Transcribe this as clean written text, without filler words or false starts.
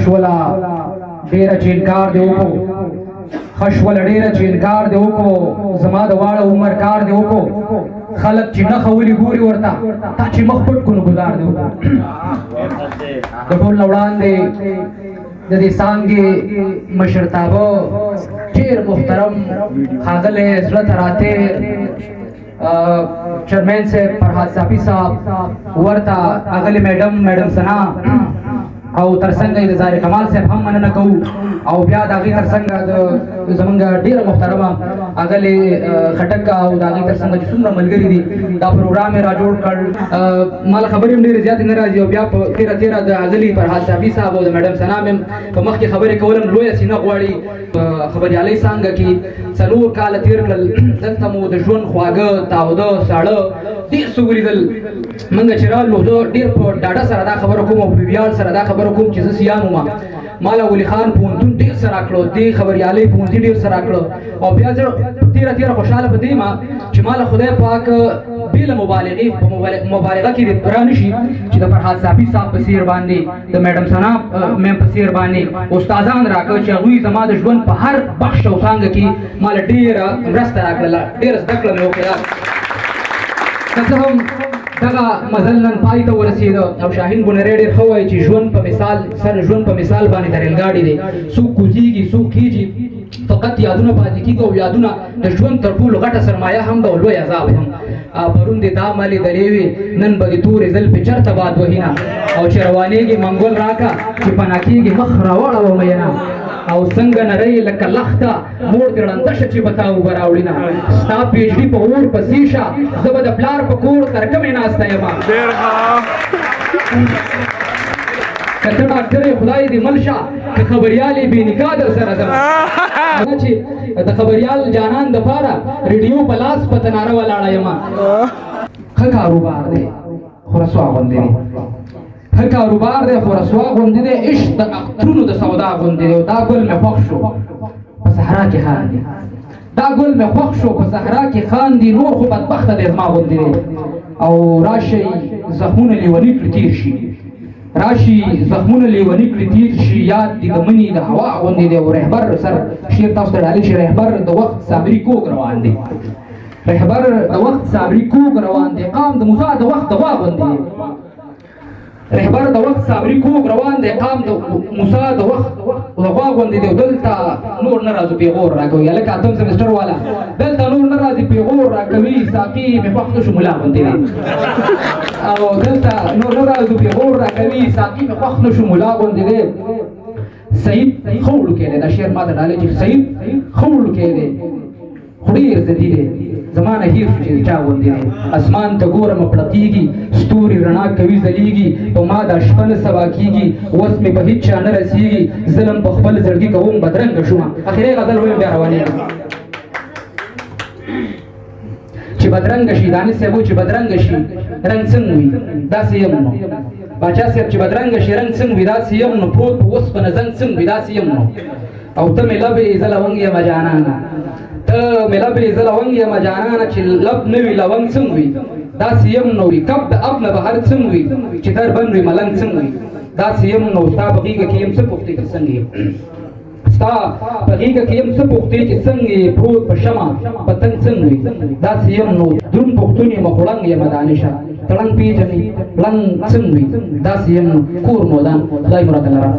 خشولا ډیره چې انکار دی وکړو، خشولا ډیره چې انکار دی وکړو، زما د واړه عمر کار دی وکړو. خلک چې نه خولي ګوري ورته، تا چې مخ پټ کړو ګزار دی وکړو. د ټول نه وړاندې د دې څانګې مشرتابه ډېر محترم ښاغلی زړه ته راتېر چیرمن صاحب فرهاد صافي صاحب، ورته اغلې میډم میډم ثنا، او ترڅنګ یې د زارع کمال صاحب هم مننه کوو. او بیا د هغې ترڅنګ د زمونږ ډېره محترمه اغلې خټک، او د هغې ترڅنګ چې څومره ملګري دي دا پروګرام یې را جوړ کړ. ما له خبرې هم ډېرې زیاتې نه راځي. او بیا په تېره تېره د اغلي فرهاد صافي صاحب او د میډم ثنا مې په مخکې خبرې کولم لویه سینه غواړي. خبریالۍ څانګه کې 4 کاله تېر کړل، دلته مو د ژوند خواږه تاوده ساړه ډېر څه ولیدل. موږ چې رالو، زه ډېر په ډاډه سره دا خبره کوم او په ویاړ سره دا خبره کوم چې زه سیان وم. مالا ولي خان پوهنتون ډېر څه راکړو، دې خبریالۍ پوهنځي ډېر څه راکړو. او بیا زه تېره تېره خوشحاله په دې ما چې ماله خدای پاک بې له مبالغې په مبالغه کې را نه شي چې د فرهاد صافي صاحب په څېر باندې، د میډم ثنا میم په څېر باندې استادان راکړ چې هغوی زما د ژوند په هر بخش او څانګه کې ماله ډېره مرسته راکړله، ډېره زده کړه مې وکړه. که څه هم دغه مزل نن پای ته ورسېده، او شاهین بونیری ډېر ښه وایي چې ژوند په مثال سر، ژوند په مثال باندې د ریل ګاډي دی، څوک کوزیږي څوک خیږي، فقط یادونه پاتې کېږي. او یادونه د ژوند تر ټولو غټه سرمایه هم ده او لوی عذاب هم. پرون دې دا مالې دلې وې، نن به دې تورې زلفې چرته باد وهینه، او چې روانېږي منګول راکه، چې پناه کېږي مخ راواړوه میینه، او څنګه نری لکه لخته مور دې ړنده شه چې به تا اوبه راوړینه، ستا پېجړي په اور پسې شه، زه به د پلار په کور تر کومې ناسته یم. ډېر ښه. که ته ډاکټر یې خدای دې مل شه، که خبریال یې بې نکاح در سره ځم، چې د خبریال جانان دپاره ریډیو په لاس په تناره ولاړه یم. ښه کاروبار دی خو رسوا غوندې دی، ښه کاروبار دی خو رسوا غوندې دی، عشق د اخترونو د سودا غوندې دی. او دا ګل مې خوښ شو په صحرا کې خاندي، دا ګل مې خوښ شو په صحرا کې خاندي، نور خو بدبخته دی زما غوندې دی. او راشئ زخمونه لیوني کړي تېر شي، راشي زخمونه لیوني کړي تېر شي، یاد دي د مني د هوا غوندې دی. او رهبر سر شعر تاسو ته ډالۍ شي. رهبر د وخت صابري کوږ روان دی، رهبر د وخت صابري کوږ روان دی، قام د موسی د وخت د غوا غوندې دی. رهبر د وخت صابري کوږ روان دی، قام د موسی د وخت د غوا غوندې دی. دلته نور نه راځو پیغور راکوي، هلکه اتم سمسټر والا دلته نور نه راځي پیغور راکوي، ساقي مې خوښ نه شو ملا غوندې دی. او دلته نور نه راځو پیغور راکوي، ساقي مې خوښ نه شو ملا غوندې دی. سعید ښه وړوکی دی، دا شعر ماته ډالۍ چې سعید ښه وړوکی دی خو ډېر ضدي دی، زما نه هېر شو چې د چا غوندې دی. اسمان ته ګورم پړقېږي ستوري، رڼا کوي ځلېږي، په ما دا شپه نه سبا کېږي، وس مې په هېچا نه رسېږي، ظلم په خپل زړګي کوم بدرنګه شومه. اخري غزل وایم بیا روانېږم. چې بدرنګ شي دانش صاحب، چې بدرنګ شي رنګ څنګه وي داسې یم نو، باچا صاحب چې بدرنګ شي رنګ څنګه وي داسې یم نو، پروت په اوسپنه زنګ څنګه وي داسې یم نو. او ته مې لبې زه لونګ یم جانانه، ته مې لبې زه لونګ یم جانانه، چې لب نه وي لونګ څنګه وي داسې یم نو، وي کب د اب نه بهر څنګه وي، چې در بند وي ملنګ څنګه وي داسې یم نو. ستا په غېږه کې یم څه پوښتې چې څنګه یم، ستا په غېږه کې یم څه پوښتې چې څنګه یې، پروت په شمع پتنګ څنګه وي داسې یم نو. دروند پښتون یم خو ړنګ یم دانشه، ته ړنګ پېژنې ړنګ څنګه وي داسې یم نو. کور مو ودان، خدای مو راته لره.